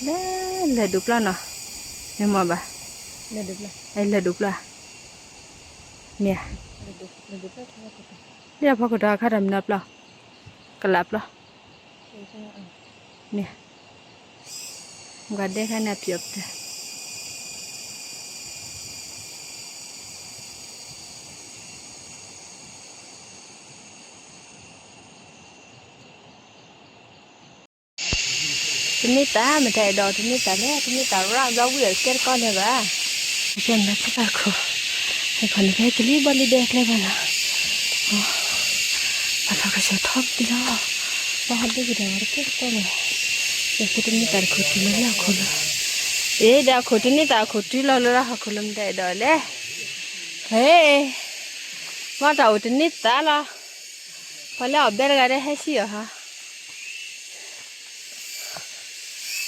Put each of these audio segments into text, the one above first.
လၢ လၢၢ်ဒိၣ်ပျီနီၤ, မ့ၢ်မ့ၢ်ဘၣ်, လၢၢ်ဒိၣ်ပျီ, မ့ၢ်ဧါ, လၢဖီခိၣ်ဒီးအခါဒီးမနုၤပျီ, ကလးပျီ, မ့ၢ်, မ့ၢ်ဒဲခါန့ၣ်အပျီပတၢၢ် တန့ၢ်သး မတၤအဲၣ်ဒိးတန့ၢ်သးလဲၣ်, တန့ၢ်သးရၣ်ဘျီဝံၣ်အကဲတကီၢ်လၢၤဘၣ်. ကဲနဖဲပၢ်ခိၣ်, ဟဲခီန့ၣ်ဖဲကလံၤဘီလံၤဒဲကျဲဘၣ်နီၤ, ပှၤထီၣ်ကဆှီထီၣ်ပတံၤလီၤ, ပှၤဟးဒိၣ်ကဒီးဝဲတကဲတကီၢ်လၢၤဘၣ်. ယကတန့ၢ်သးတခိၣ်တုၤလီၤလၢဟီၣ်ခိၣ်လီၤ, အ့ ဒီးအခိၣ်တန့ၢ်သးအခိၣ်တုၤလီၤလၢဟီၣ်ခိၣ်လီၤ မတၤအဲၣ်ဒိးလဲၣ်. ဟဲ, မ့ၢ်တၢ်အိၣ်တန့ၢ်သးလီၤ, ပှၤလၢအီၣ်ဘဲတဂၤဒီးဟဲဆံအီၤဟါ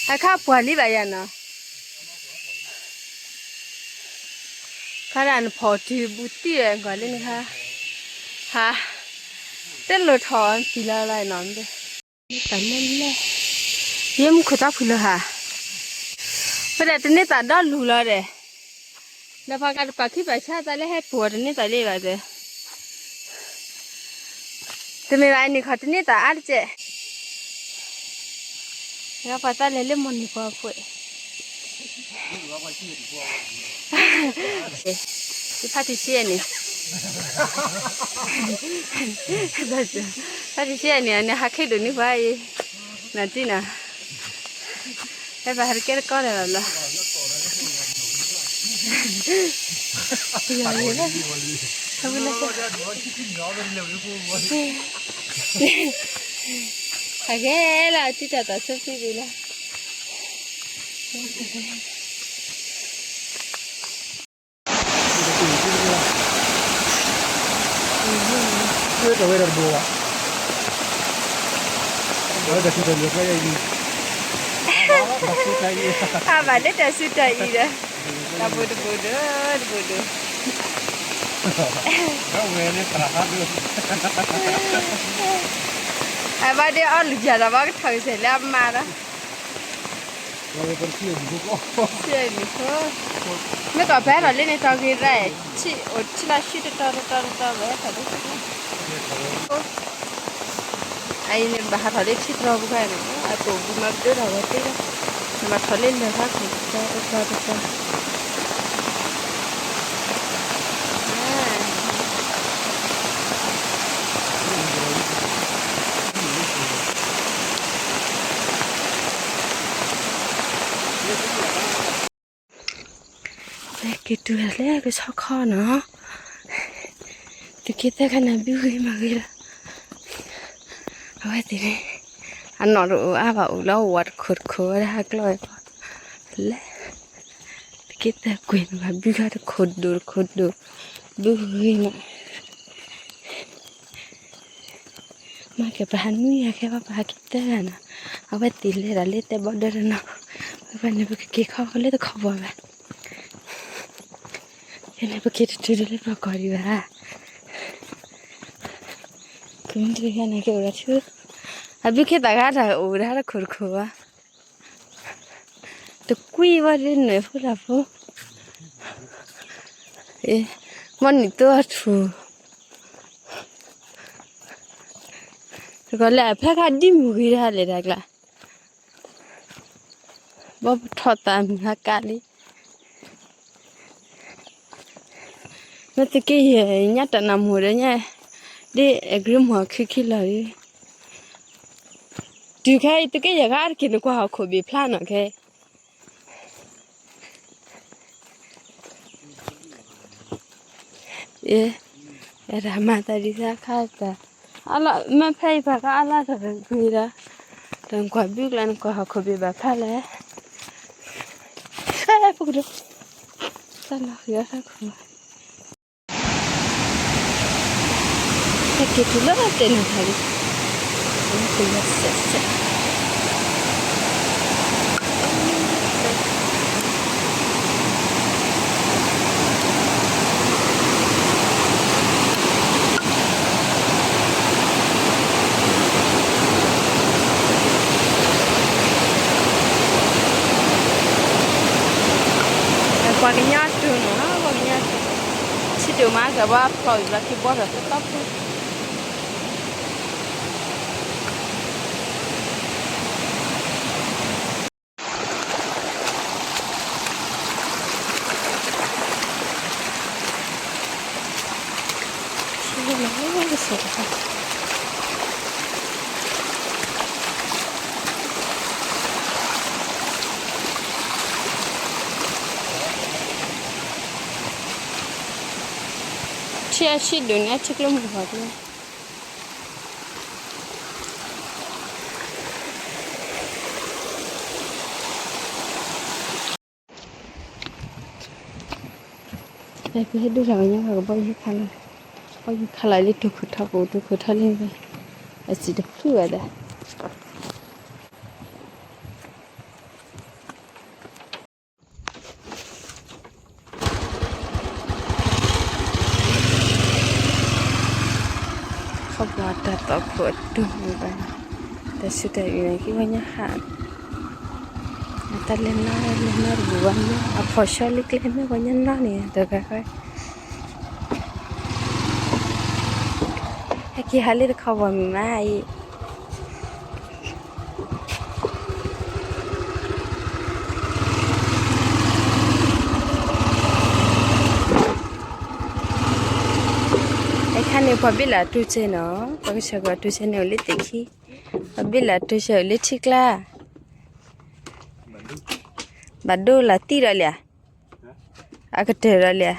အခါပှၤလံဘၣ်ယၤနီၤ, ခါဒၣ်နဖီၣ်တုၤဘူးတံၢ်ဝဲကွၢ်လၢန့ၣ်ခါ, ဟါ, တလိၣ်ထီၣ်အီၤပံၤလီၤလီၤနီၤ, တၢ်လဲၢ်လဲၢ်, ယမူခိၣ်သးဖုၣ်လီၤဟါ, ဖဲဒၣ်တန့ၢ်သးဒီလူၤလီၤဒီး ဒီးပှၤကပာ်ခံပာ်ဆါသးလၢဟဲပူၤအီၤတန့ၢ်သးလံဘၣ်ဒီး, တမ့ၢ်ဘၣ်အန့ၣ်ခီတန့ၢ်သးအါတကဲး, ပှၤသးလဲၤလၢမိၢ်နံၤပှၤဖှဲး, ယဖါတံၢ်ဆံးန့ၣ်, ဖါတံၢ်ဆံးန့ၣ် အန့ၣ်ဟးခ့ဒိၣ်န့ၢ်ပှၤအံၤ, နၤတံၢ်နၤ ဟဲပဟးတကဲတကီၢ်လၢၤဘၣ်လီၤ, ဟဲလၢတံၢ်တၢ်သးဆၢဖံဘံလီၤ, အဘၣ်လၢတၢ်ဆူးတၢ်အံၤဒီး, တၢ်ဘိၣ်တဘိၣ်ဒီး, တဘိၣ်ဒီး, အဘၣ်ဒ်အီၣ်လူၤယၤဒီးဘၣ်ကထီၣ်ကစဲးလၢအမါဒီး မ့ၢ်ကီၢ်ဖဲထီၣ်လၢန့ၣ်တီၢ်ဂ့ၤရၣ်, အိၣ်ထံလီၤဆူတတီၤတတီၤတတီၤဝဲထီၣ်လၢ အအံၤန့ၣ်ဘၣ်ဟးထီၣ်လၢထံတရီပူၤခါန့ၣ် အကိာ်ပူၤမၤပဒိၣ်ထီၣ်ဝဲသ့ဒီး နဘၣ်ထီၣ်လၢလၢၢ်ခါခိၣ်တတီၤတတီၤတတီၤ က့ၤတုၤလၢကဆီခီနီၤ, သုးက့သၢခါန့ၣ် ဘုဂ့ၤမၤဂ့ၤလီၤ, အဝဲသ့ၣ်န့ၣ် အနီၢ်တအိၣ်အါဘၣ်အိၣ်လၢဝၤတခိၣ်တခိၣ်ဝဲဒၣ်ဟးကျီဝဲပီၤ, လဲၤ, သုးက့သၢကွံာ်န့ၣ် ပှၤဘုဂၤတခိၣ်ဒိၣ်တခိၣ်ဒိၣ်, ဘုဂ့ၤမး မၤက့ၤပှၤဟးနွံဂၤခဲဘၣ် ပှၤဟးက့ၤသၢဂၤနီၤ, အဝဲသ့ၣ်လဲၤဒၣ်လၢတဲဘီဒၢတနီၤ, ဝဲပှၤန့ၣ် ပကက့ၤခီကလၢတခီပှၤဘၣ်, ယန့ၣ် ပက့ၤတတုၤဒ်လၢပှၤကီၢ်ဒံးဘၣ်, ကမ့ၢ်တဂၤန့ၣ် ကအိၣ်ဒီးဆူ, အဘုခ့သၣ်ဂၤတၢ်အိၣ်ဝဲဒၣ်တခိၣ်တခိၣ်ဘၣ်, တကွံဝဲဒ်နွဲၣ်ဖိလၢ်ဖိ, မ့ၢ်နံၣ်သိအထူၣ် တကီၢ်လၢအဖျဲခါဒ်မုၢ်ဂ့ၤတၢ်လဲၤတၢ်ကျါ, ဘီပထီၣ်သးမုၢ်ဟါကါလံ, မ့ၢ်သုးက့ယဲၢ်ညါတၢ်နၢ်မိၢ်ဒီးညါ, ဒ်အဂ့ၢ်မုၢ်ခံခံလီၤ, တုၤခဲအံၤသုးက့ယဲၢ်ဂၤတက့ၢ် နကွၢ်ဟီၣ်ခိၣ်ဘ့ၣ်ဖျါနီၤခဲ အ့, အဲၣ်ဒိးမၤသးဒ်သးခါတၢ်, အလီၢ်မ့ၢ်ဖဲအံၤပှၤကအါလၢတၢ်ဂ့ၤဒီး, ဒီးနကွၢ်ဘုကလါနကွၢ်ဟီၣ်ခိၣ်ဘ့ၣ်ဘၣ်ဖျါလဲၣ်, အဲ, ပကဒိ, တၢ်လီၢ်ဃံအီၣ်တၢ်ခိၣ်, ဟဲက့ၤတုၤလၢတဲနၤထၢ်လံ, ကယီၤစဲးစဲး ပှၤကညီတူၢ်နီၤ, ပှၤကညီတူၢ်, ထံဒိၣ်မးကဘၣ်ဖျိးအံၤဘျီခံဘီဒီးသတီၢ်ဖိ ထံအဆံးဒိၣ်န့ၣ် အထံကျိမုၢ်ဂီၤကျိ ပဟဲဒိၣ်ထီၣ်ကညီကဘီယူၤခါလီၤ, ဘီယူၤခါလီၤလၢတိာ်ခိၣ်ထီပူၤ, တိာ်ခိၣ်ထီလံ, အစံၣ်တဖုဘၣ်သး ခီပှၤတၢ်သီခိၣ်အတူၢ်ဘၣ်, တၢ်ဆူးတၢ်အံၤန့ၣ် ကံပှၤညါဟး, အတၢ်လဲၤနီၢ်လဲၤနီၢ်တဘူၣ်ဘၣ်မ့ၢ် အဖီၣ်ဆှီလံကျဲမ့ၢ်ပှၤညါနီၢ်န့ၣ် တဂၤဃီ ဟဲက့ၤဟးလၢတခီပှၤမုၢ်မးအံၤ အခါန့ၣ် ပှၤဘ့ၣ်လၢအတိစဲနီၤ, ပှၤကစၢ်ကီးအတိစဲန့ၣ်အိၣ်လၢသ့ၣ်ခံ, ပှၤဘ့ၣ်လၢအတိစဲအိၣ်လၢထံကျါ, ဘၣ်ဒိလၢတံၢ်ဒီးလံဧါ, အကတၢၢ်ဒီးလံဧါ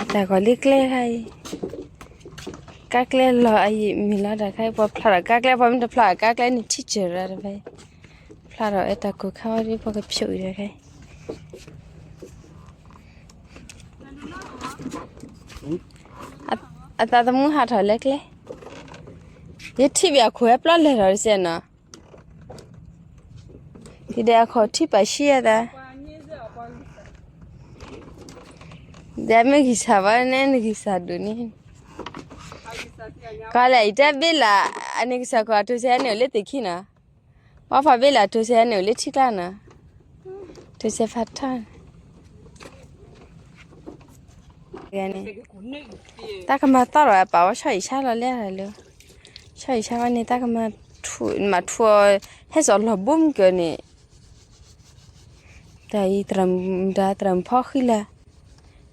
အတၢ်ဂီၤလၢကျဲခါအံၤ, ကါကျဲလီၤအံၤမ့ၢ်လီၤတၢ်ခါအံၤ ပှၤဖျါထီၣ်ကါကျဲ ပှၤမ့ၢ်တဖျါထီၣ်ကါကျဲန့ၣ် ထံၣ်စၢၤရၣ်တဖဲ, ဖျါထီၣ်ဝဲတၢ်ကိၢ်ခါဝဲဒ်ပှၤကဖျိးအံၤတခါအံၤ, အသးသမူဟးထီၣ်လၢကျဲ, ယထံၣ်ဘၣ်အခိၣ်ဟဲပျီလဲၤထီၣ်တစဲးနီၤ ဒ်အခိၣ်ထံၣ်ပာ်ဆံးအသး, ဒီးမ့ၢ်ဂံၢ်စၢ်ဘၣ်န့ၣ် နဂံၢ်စၢ်ဒိၣ်န့ၣ်, ကီးလဲၣ် ယတဲဘ့ၣ်လၢ အန့ၣ်ကစၢ်ခိၣ်အတိစဲန့ၣ်အိၣ်လၢသ့ၣ်ခံနီၤ, ပှၤဖးဘ့ၣ်လၢအတိစဲန့ၣ်အိၣ်လၢထံကျါနီၤ, တိစဲဖးထီၣ် တၢ်ကမၤသီၣ်ဒီးအပာ်ဝဲဆီၣ်အံၤဆါလီၤလဲၣ်လၢ, ဆီၣ်အံၤဆါဝဲန့ၣ် တၢ်ကမၤထူး မၤထူးအီၤ ဟဲစိာ်လီၤဘိမုၢ်ကၢန့ၣ်, တၢ်အံၤ မတၤသရၣ်မုၣ်ဖီဃံလၤ,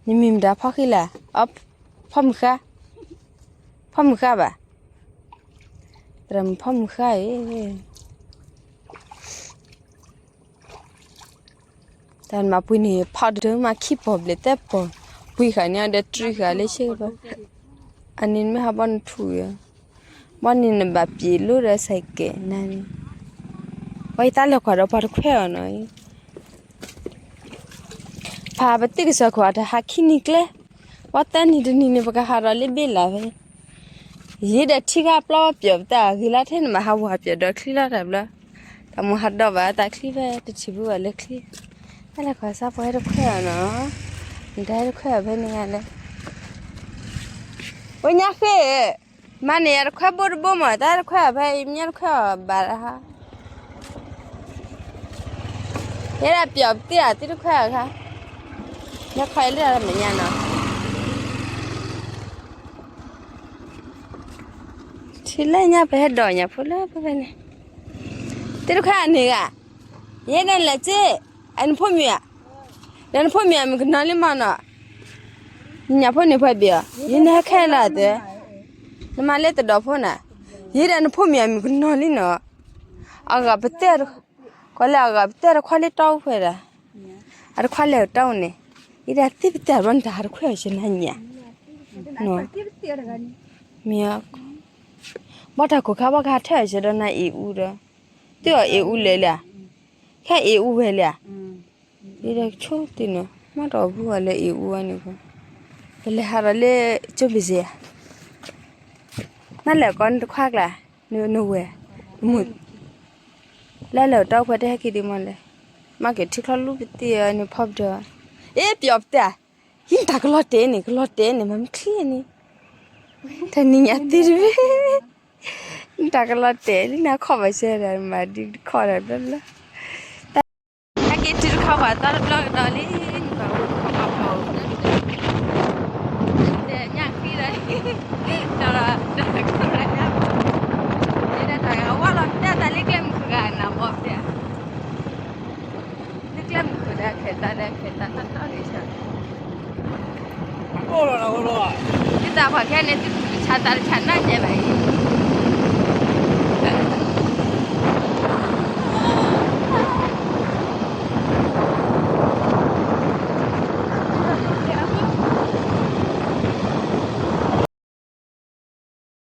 နမံၤမတၤဖီဃံလၤ, ဖီမုၢ်ဃါ, ဖီမုၢ်ဃါဘၣ်, သရၣ်မုၣ်ဖီမုၢ်ဃါအံၤ တၢ်မၤပှ့ၤန့ၣ် ဖီတဒၢမးခံပီၢ်ဘျဲၣ်သၢပီၢ်, ပှ့ၤဃာ်န့ၣ်အဒီးတြံဃာ်လၢဆ့ကပၤ, အန့ၣ်မ့ၢ်ဟးဘီနထူၣ်, ဘီန့ၣ်နဘၣ်ပျံၤလိဒီးစဲးကဲးနၤန့ၣ်, ပှၤယသးလဲၤကွၢ်ဒီးပှၤတခွဲးအီၤနီၤ, ဖးပသံၣ်ကစၢ်ခိၣ်အတၢ်ဟးခံနံၤကျဲ, ပှၤသၢနံၤတနံၤန့ၣ် ပကဟးဒီးလၢဘ့ၣ်လၢ်ဖဲ ယံၤဒီးထံဂၤပျီပျီၢ်ပသးဂ့ၤလၢထဲန့ၣ် မၤဟးဝၤပျီၢ်ဒီးချံလီၤတၢ်ဘျီ, တၢ်မိၢ်ဟးဒီးဘၣ်တၢ်ချံဖဲတထံၣ်ဘၣ်လၢချံ, တၢ်လဲၤခီစါပှၤဟဲတခွဲးအီၤနီၤ, နတၢ်ဟဲတခွဲးအီၤဖဲန့ၣ်ဂၤလဲၣ်, အိၣ်ညါဃ့, မၤန့ၣ်ယတခွဲးဘိတဘိမး တၢ်ဟဲတခွဲးအီၤဖဲအံၤ မ့ၢ်တခွဲးအီၤဘၣ်ဟါ ယဲဒၣ်ပျီၢ်ပသံၣ်တၢ်သံတခွဲးအီၤခါ, ယခီအံၤလၢတၢ်မဲာ်ညါနီၤ, ထံလၢညါပဟဲဒိးညၣ်ဖိလၢပဖဲန့ၣ်, သံတခွဲးအီၤန့ၣ်ဂၤ, ယဲဒၣ်လဲၤက့, အနဖိမံၤဧါ, ဒီးနဖိမံၤအမုၣ်ကနီၤလံမးနီၤ, ညၣ်ဖိန့ၣ်ဖဲဘ့ၣ်အီၤ ယနဟဲခဲလၢာ်သၢ, နမၤလၢတဒီးဖိနၤ, ယဲဒၣ်နဖိမံၤအမုၣ်ကနီၤလံနီၤ, အဂၤပတဲ ကွၢ်လၢအဂၤပတဲတခွါလၢတီအိၣ်ဖဲဒၣ်, အတခွါလဲၤတီအိၣ်န့ၣ်, ယဒၣ်သ့ပတဲဘျီနတၢ်ဟးတခွဲးအီၤစ့နၤညၣ်, မ့ၢ်, ဘၣ်တၢ်ကိၢ်ခါဘၣ်ကဟးထၢၣ်အီၤစ့ဒီးနၤအ့ၣ်အူဒီး, သ့ၣ်အီၤအ့ၣ်အူလဲၤလၢ, ခဲအ့ၣ်အူဝဲလၢ, ဒ်ဒီးကဆိသ့ၣ်နီၤ မ့ၢ်တအီၣ်ဘုဂၤလၢအ့ၣ်အူဝဲန့ၣ်, ပလဲၤဟးဒီးလၢကၠိဘ့ၣ်စ့ဧါ နလဲၤကိးနတခွါကျါ, နဝဲၢ်, နမုၣ်, လၢလဲၤတီၢ်ဖဲတဟဲက့ၤဒံးမးလဲၣ်, မၤက့ၤထံချီလူပသ့ၣ်အီၤန့ၣ်ဖီပတၢၢ်, အ့ ပျီၣ်ပသ့ၣ်, ဟံးနတၢ်ကလီၤတဲာ်န့ၣ် ကလီၤတဲာ်န့ၣ် မၤမချံန့ၣ်, တနံၤညါသ့တဘ့ၣ်, နတၢ်ကလီၤတဲာ်လံနခီၣ်ဘၣ်စဲဒၣ် မၤဒ်ခီၣ်ဒၣ်ဘျီဘျီ သီတဘျီကဒီးလံ, နဘၣ်အိၣ်ခီမီဖီဧိၤ, တဲညၣ်ဃံလီၤ, ဒီးဒီး တၢ်ဝဲလီၤတဲတၢ်လၢကျဲမုၢ်ဃုာ်ဂၤနၤဘီတဲ, လၢကျဲမုၢ်ဃုာ်ဒီးခဲသးဒီးခဲသးတီတီဂ့ၤဆၢ, ဒ်သိးပှၤခဲန့ၣ် သုတဆါသးတဆါနီတစဲးဘၣ်အံၤ